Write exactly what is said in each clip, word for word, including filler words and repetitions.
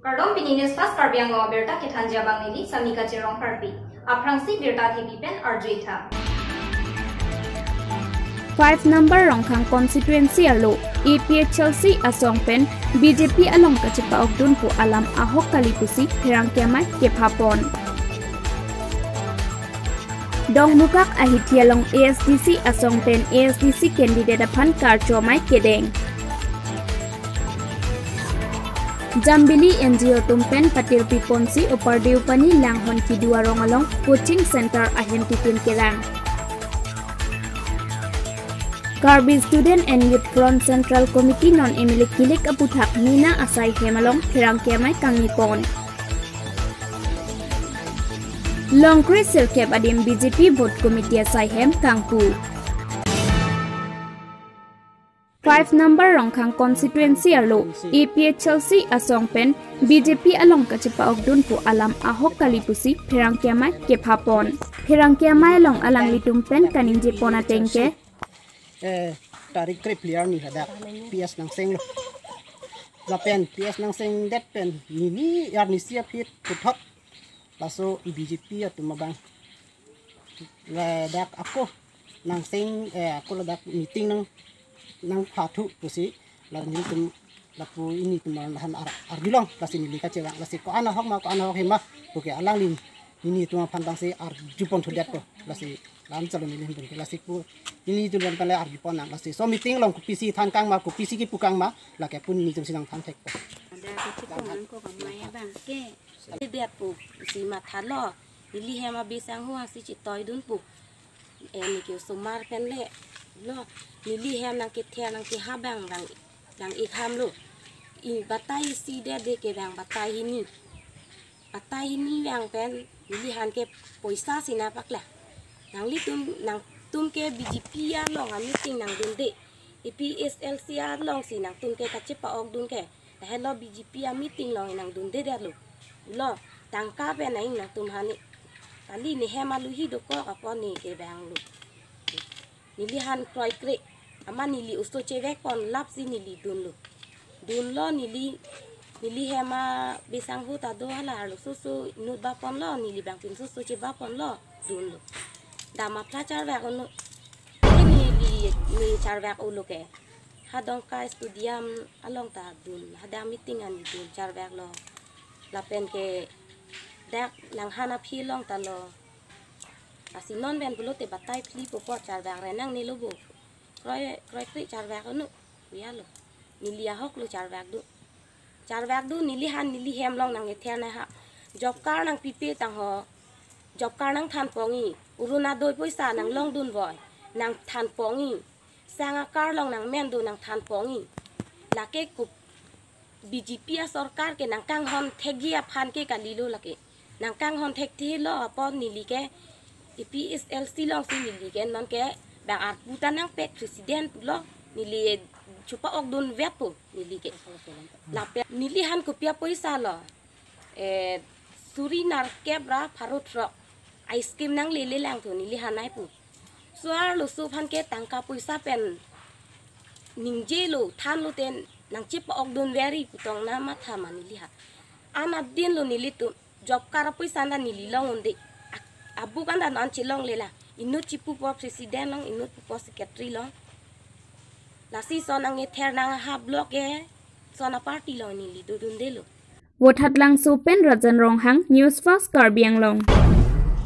Kardom, pini News Fast Karbi Anglong abirta kethanji abang neli Samika Cherong Karbi. Aphrangsi birta thepi pen arju-itha. Five number Rongkhang constituency arlo A P H L C asong pen B J P along kachepa-okdun pu alam ahok kali pusi pherangke amei kephapon. Dongmukak ahithi along A S D C asong pen A S D C candidate aphan karcho amei kedeng. Jambili N G O atum pen patirpi ponsi Upper Deopani Langhon Kidu arong along coaching center ahem titin kerang. Karbi Student and Youth Front Central Committee non M L A kilik aputhak Mina asai hem along pherangke amei kangni pon. Longkre sirkep adim B J P Vote Committee asai hem kangpu. Five number Rongkhang constituency arlo A P H L C asong pen B J P along kachepa-okdun pu alam ahok kali pusi pherangke amei kephapon. Pherangke amei along alanglitum pen kaningje pon ateng ke, eh, tarik krephli arni hadak P S Nangseng lo. Lapen P S Nangseng det pen nini arnisi aphi puthot laso B J P atum abang ladak ako Nangseng, eh, ako ladak meeting nang nangphathu pusi la nelitum lapu nelitum aphan ar-, arjulong, lasi neli kachevang, lasi ko-an ahok ma, ko-an ahok hem ma puke alangli nelitum aphan tangsi arjupon thudet ko, lasi lam chalo neli hem ke, lasi ko nelitum aphan le arjupon nang, lasi so meeting along kopisi than kang ma, kopisi kipu kang ma, lake pun nelitum si nangthan thek ko. Ada kecil ko nang ko kamaya bang ke. Dia pu si mathalo, neli hem abisang huang si chetoidun pu. Eh, neke osomar pen le lo, neli hem nangkether nangkeha abang, abang, abang ik ham lo. I batai isi det de ke abang batai hini. Batai hini abang pen neli han ke poisa si nangpaklang. Nanglitum, nangtum ke B J P along ameeting nangdunde, A P H L C along si nangtum ke kachepa-okdun ke. Lahelo B J P ameeting along nangdunde det lo. Lo, tangka pen nang nangtum hani. Kali ne hem aluhi dokok apot neke abang lo. Neli han kroikre. Amat neli oso chevek pon lapsi neli dunlo. Dunlo neli, neli hem abisang hu ta do hala arloso so inut ba ponlo, neli abang pinso so cheba ponlo, dunlo. Dam apla charvek unu. Neli ne charvek ulo ke. Ha Dongka stadium along ta dun, hadak meeting an dun charvek lo. Lapen ke dak Langhan aphi along ta lo. Lasi non pen pulote batai phli pu apot charvek re nangne lo bo. Kroi, kroikre charvek unu. Kuya lo. Neli ahok lo charvekdun. Charvekdun neli han neli hem along nangkether nangha. Job card nangpipe tangho. Job card nangthan ponji. Orunodoi poisa nanglongdun voi. Nangthan ponji. Sang akar along nangmen do nangthan ponji. Lake ko B J P asorkar ke nangkanghon thekji aphan ke kalilo lake. Nangkanghon thekthe lo apot neli ke A P H L C along si neli ke non ke abang arpu ta nangpek president pulo neli chepa-okdun vet po neli ke. Lapen neli han kopi apoisa lo. Eh, suri nerkep ra pharo throk. Ice cream nanglele lang thu neli han ai pu. So arloso aphan ke tangka poisa pen ningje lo than lote nangchepa-okdun veri pu tong na matha ma neli ha. Anat din lo nelitum job card apoisa na neli long unde. Ak-, abuk anda non chelongle la. Inut chepupo president long, inut pupo secretary long. Lasi son nangkether nangha block ke son aparty long neli dodunde lo. Vothatlangso pen Rajan Ronghang, News Fast Karbi Anglong.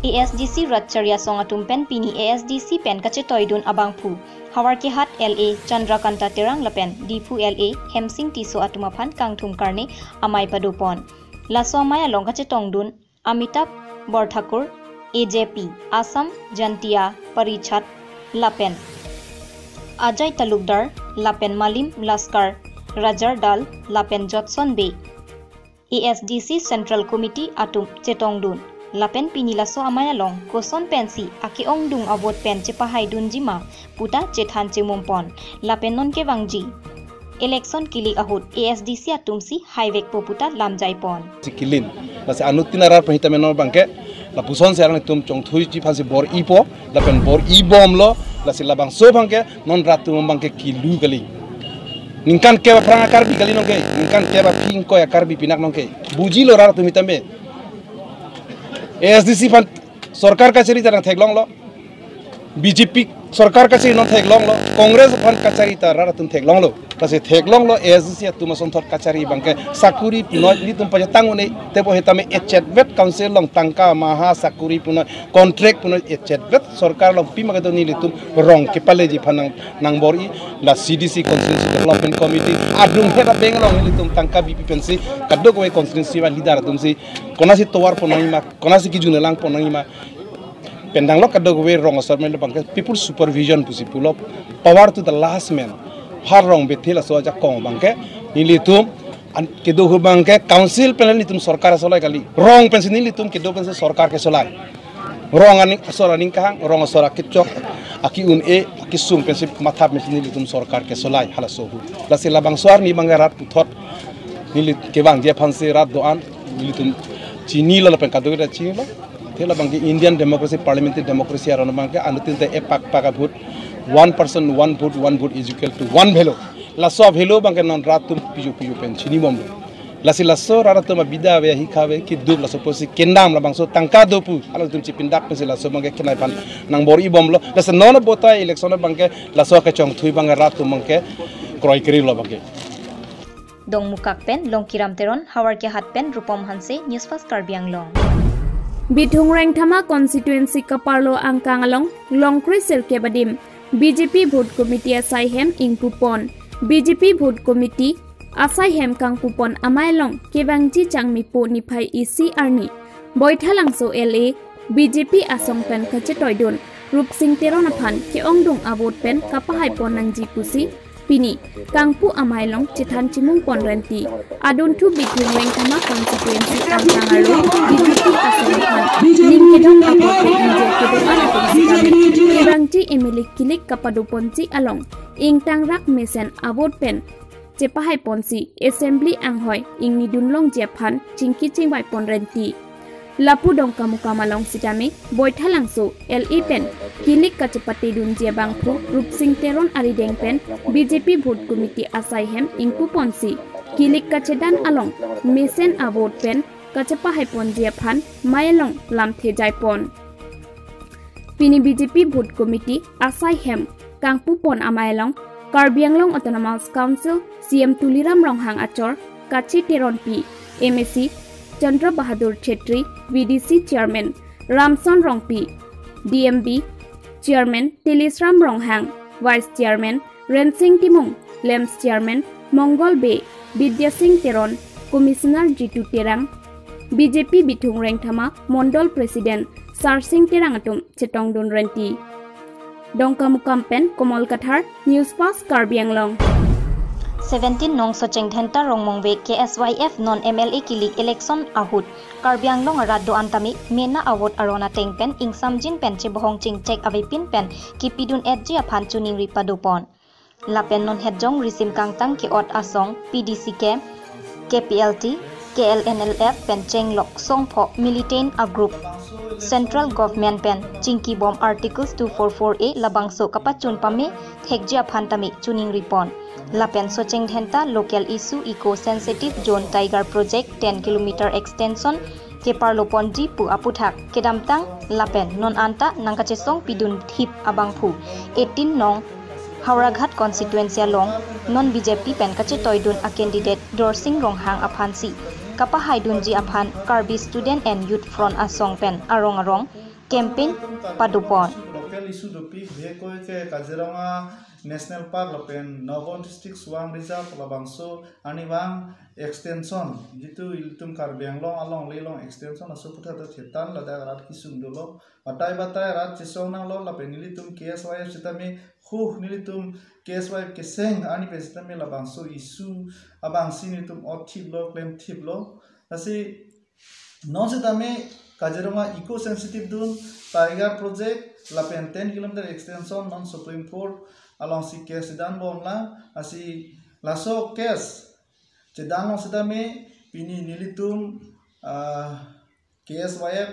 A S D C rat chari asong atum pen pini A S D C pen kachetoidun abangphu Howraghat L A Chandrakanta Terang lapen Diphu L A Hemsing Tisso atum aphan kangthum karne amei padopon. Laso amei along kachetongdun Amitabh Borthakur, A J P, Assam Jaintia Parishad, lapen Ajay Talukdar, lapen Malim Laskar, Rajar Dal, lapen Jotson Bey, A S D C Central Committee atum chetongdun. Lapen pini laso amei along koson pensi ake-ongdung avote pen chepahaidunji ma puta chethan chemumpon. Lapen non kevangji election kilik ahut A S D C atum si haivekpo puta lamjaipon. Si kilin. Lasi anuttin arat pen hita menor abangke Lapuson si alanglitum chongthuiji aphansi bor-ipo, lapen bor-ibomlo, lasi labangso abangke non rat atum abangke kilu kali. Ningkan kep aphrang a-Karbi kali nonke, ningkan kep aphi ingkoi a-Karbi pinak nonke. Bujilo rat atum itame. A S D C aphan sorkar kachari ta nangtheklonglo. B J P sorkar kachari non theklonglo, Congress aphan kachari ta rat atum theklonglo. Lasi theklonglo A S D C atum asonthot kachari abangke sakuri punoi nelitum pajatang un-e, tebo hetame echetvet council along tangka maha sakuri punoi contract punoi echetvet sorkar along pima kedo nelitum rong kepaleji aphan nang, nangbor-i, la C D C Constituency Development Committee adung hera beng along nelitum tangka bipi pensi kadokave constituency a-leader atumsi konatsi tovar ponnangji ma, konatsi kejun lang ponnangji ma, pen danglo kadokave rong asor men abangke people supervision pusi pulo, power to the last man. Har rong bethe laso ajakong abangke nelitum an kedo ahut abangke council pen nelitum sorkar asolai kali. Rong pensi nelitum kedo pensi sorkar kesolai. Rong aning asor aning kahang, rong asor akechok, aki-un-e, akesung pensi mathap pensi nelitum sorkar kesolai halaso ahut. Lasi labangso arni abangke rat puthot neli kevangji aphansi rat do-an nelitum chinilo lapen kadokave ta chinilo. Te labangke Indian democracy, parliamentary democracy aron abangke anuttin te epakpak a-vote, one person, one vote, one vote is equal to one value. Laso a-value abangke non rat atum piju piju pen chinibomlo. Lasi laso rat atum abida ave, ahikha ave, keduk laso pusi kendam labangso tangka do pu alangtum chipindak pensi laso abangke kenai aphan nangbor-ibomlo. Lasi non bota election abangke laso kechongthui abangke rat atum abangke kroikrilo abangke. Dongmukak pen Longkiram Teron, Howraghat pen Rupom Hanse, News Fast Karbi Anglong. Bithung Rengthama constituency kaparlo angkang along Longkre sirkep adim B J P Booth Committee asai hem ingpupon. B J P Booth Committee asai hem kangpupon amei along kevangji Changmipo niphai isi arni Boithalangso L A BJ P asong pen kachetoidun Rupsing Teron aphan ke-ongdung a-vote pen kapahaipon nangji pusi pini kangpu amei along chethan chimungpon renti. Adunthu Bithung Rengthama constituency angkang arlo B J P asong aphan ning kedok a-vote pen ingjir kedo-an atum sitame kevangji M L A kilik kapadoponji along ingtangrak mesen a-vote pen chepahaiponsi assembly anghoi ingnidun longji aphan chingki chingvaipon renti. Lapu Dongkamukam along sitame Boithalangso L A pen kilik kachepatedunji abangphu Rupsing Teron arideng pen B J P Booth Committee asai hem ingpuponsi kilik kachedan along mesen a-vote pen kachepahaiponji aphan mei along lamthe jaipon. Pini B J P Booth Committee asai hem kangpupon amei along Karbi Anglong Autonomous Council C E M Tuliram Ronghang achor Kache Teronpi, M A C Chandra Bahadur Chhetri, V D C Chairman Ramson Rongpi, D M B Chairman Tilisram Ronghang, Vice Chairman Rensing Timung, LAMPS Chairman Mongol Bey, Bidya Sing Teron, Commissioner Jitu Terang, B J P Bithung Rengthama Mondol President Sarsing Terang atum chetongdun renti. Dongkamukam pen Komol Kathar, News Fast Karbi Anglong. Seventeen nong Socheng Dhenta Rongmongve K S Y F non M L A kilik election ahut Karbi Anglong arat do-an tame mena a-vote aron ateng pen ingsamjin pen chebohong chingchek avepin pen kipidun-etji aphan choningri padopon. Lapen non hetjong risim kangtang ke-ot asong P D C K, K P L T, K L N L F pen chenglok songpho militant a-group Central Government pen chingkibom Articles two four four A labangso kapachun pame thekji aphan tame choningripon. Lapen Socheng Dhenta local issue eco sensitive zone Tiger project ten kilometer extension keparloponji pu aputhak kedamtang lapen non anta nangkachesong pidun thip abangphu eighteen nong Howraghat constituency along non B J P pen kachetoidun a-candidate Dorsing Ronghang aphansi kapahaidunji aphan Karbi Student and Youth Front asong pen arong arong campaign padopon. Local issue dopik bihek koi ke Kaziranga National Park lapen Nagaon District Suang Reserve labangso arnivang extension, jitu ilitum Karbi Anglong alongle along extension aso puthot ta thetan ladak rat kesung dolo. Batai batai rat chesong nanglo lapen nelitum K S Y F sitame huh nelitum K S Y F keseng arni pen sitame labangso issue abangsi nelitum ot thiplo, klem thiplo. Lasi non sitame Kaziranga eco sensitive zone, Tiger project, lapen ten kilometer extension non Supreme Court alongsi case chedanbomlang, lasi laso case chedanlong sitame pini nelitum, ah, K S Y F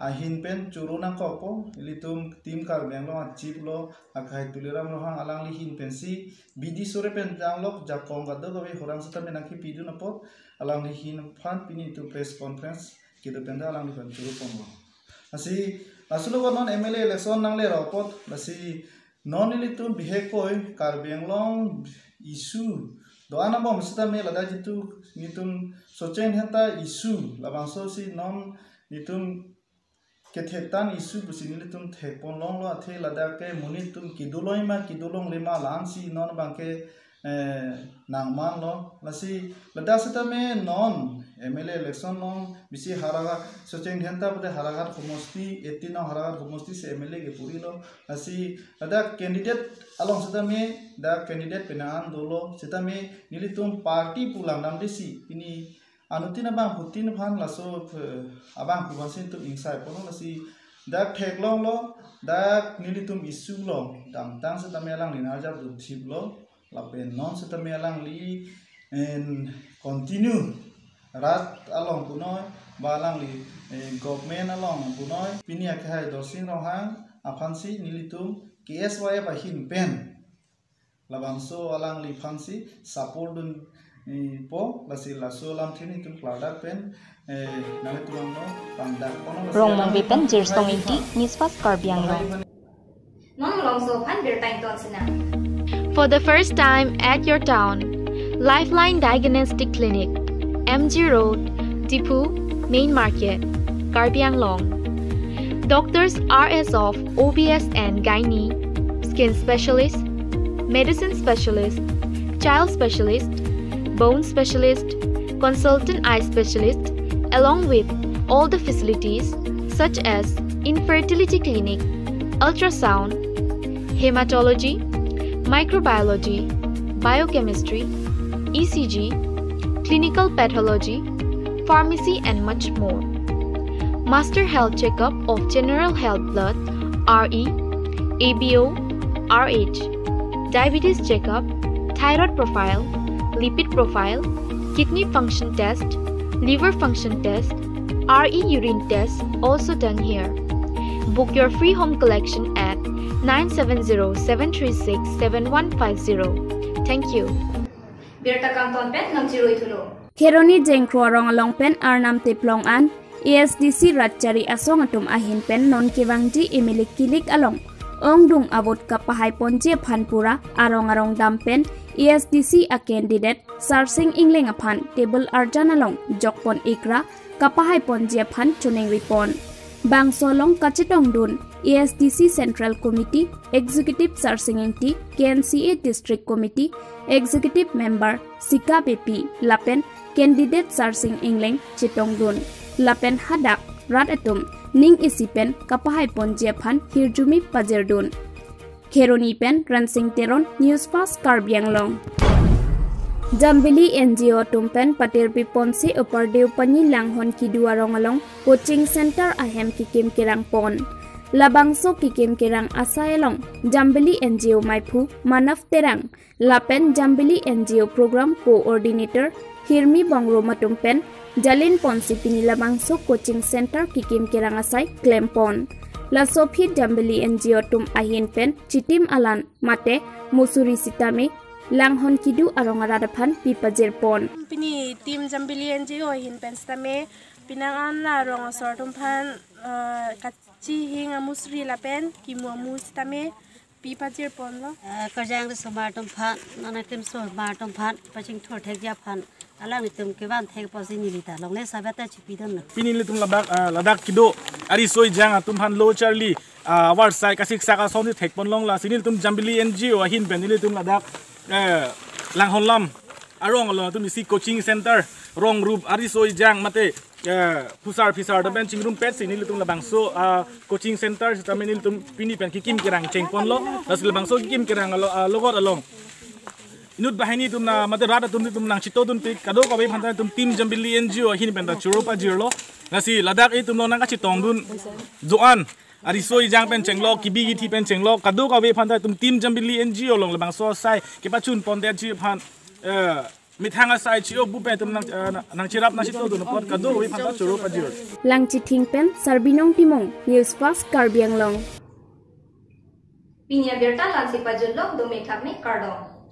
ahin pen choro nangkokpo, ilitum Team Karbi Anglong a-chief lo, akhai Tuliram Ronghang alangli ahin pensi, bidi sore pen janglok jakong kadokave horang sitame nangkepidun apot, alangli ahin aphan pini itum press conference kedo pen ta alangliphan choro ponlo. Lasi, laso lo non M L A election nangle ra apot, lasi non ilitum bihek koi Karbi Anglong issue do-an abom sitame ladak jitu nelitum Socheng Dhenta issue labangso si non nelitum kethektan issue pusi nelitum thekpon longlo, athe ladak ke monit atum kedoloi ma kedolongle ma la-ansi non abangke, eh, nangmanlo. Lasi ladak sitame non M L A election along bisi Howraghat, Socheng Dhenta pute Howraghat somosti, eighteen nong Howraghat somosti si M L A kepu-ilo. Lasi ladak candidate along sitame, dak candidate penang an dolo, sitame nelitum party pu langdamde si pini anuttin abangphutin aphan laso, eh, abangphu aphansi nelitum ingsai ponlo, lasi dak theklonglo, dak nelitum issue along damtang sitame alangli nangarjap dunthiplo, lapen non sitame alangli, en, continue rat along punoi, ba alangli, eh, government along punoi, pini akhai Dorsing Ronghang aphansi nelitum K S Y F ahin pen labangso alangliphansi support dun, eh, po, lasi laso alamthe nelitum klardak pen, eh, nanglitum along pangdak ponlo, lasi Rongmongve pen alangli Jirsong Ingti, News Fast Karbi Anglong. Non malomso aphan birta ington sinang. For the first time at your town, Lifeline Diagnostic Clinic, M G Road, Diphu, Main Market, Karbi Anglong. Doctors are as of O B S and Gynae, skin specialist, medicine specialist, child specialist, bone specialist, consultant eye specialist, along with all the facilities such as infertility clinic, ultrasound, hematology, microbiology, biochemistry, E C G, clinical pathology, pharmacy, and much more. Master health checkup of general health blood, R E, A B O, R H, diabetes checkup, thyroid profile, lipid profile, kidney function test, liver function test, R E urine test also done here. Book your free home collection at nine seven zero seven three six seven one five zero. Thank you. Birta kangton pen nangchiroi thulo. Kheroni Jengkro arong along pen Arnam Teplong an A S D C Ratchari Asong atum ahin pen non kevangji M L A kilik along ongdung avote kapahai ponji aphan pura arong arong dam pen A S D C a candidate Sarsing Engleng aphan table arjan along jokpon ikra kapahai ponji aphan choningri pon. Bangso along kachetongdun A S D C Central Committee Executive Sarsing Ingti, K N C A District Committee Executive Member Sika Beypi lapen candidate Sarsing Engleng chetongdun. Lapen hadak rat atum ning isi pen kapahai ponji aphan hirjume pajirdun. Kheroni pen Ransing Teron, News Fast Karbi Anglong. Jambili N G O atum pen patirpi ponsi Upper Deopani Langhon Kidu arong along coaching center ahem kikim kerang pon. Labangso kikim kerang asai along Jambili N G O maiphu Manav Terang lapen Jambili N G O program coordinator Hirmi Bongrum atum pen jalin ponsi pini labangso coaching center kikim kerang asai klem pon. Laso aphi Jambili N G O atum ahin pen chitim alan mate musuri sitame Langhon Kidu arong arat aphan pi pajir pon. Pini Team Jambili N G O ahin pen sitame penang an arong asor atum aphan, eh, kachihing amusuri lapen kimu amu sitame pi pajir ponlo. Eh, Karjang Riso Mar atum aphan, nana krimso mar atum aphan, pachingthur thekji aphan alanglitum kevan thek apotsi neli ta longle sabat ta chipidunlo. Pini nelitum ladak, ah, ladak kedo ariso ejang atum aphan lo charli, ah, avarsai kasiksak asonsi thekpon long, lasi nelitum Jambili N G O ahin pen nelitum ladak, eh, Langhon Lam arong along atum isi coaching center, rong rup ariso ejang mate, eh, phusar phisar atum pen chingrumpetsi nelitum labangso, ah, coaching center sitame nelitum pini pen kikim kerang chengponlo, lasi labangso kikim kerang alo-, ah, logot along inut banghini atum na mate rat atum nelitum nangchetongdunpik, kadokave aphanta itum Team Jambili N G O ahin pen ta choro pajirlo. Lasi ladak itum along nangkachetongdun do-an, ariso ejang pen chenglok, kebi kethe pen chenglok, kadokave aphanta itum Team Jambili N G O along labangso asai kepachun pondetji aphan, eh, Methang asai chi-o bu pen itum nang, eh, nang chirap nang chito dun apot kadokave aphan ta choro pajir. Langchithing pen Sarbinong Timung, News Fast Karbi Anglong. Pini abirta la-ansi pajutlo, dome thakme, kardom.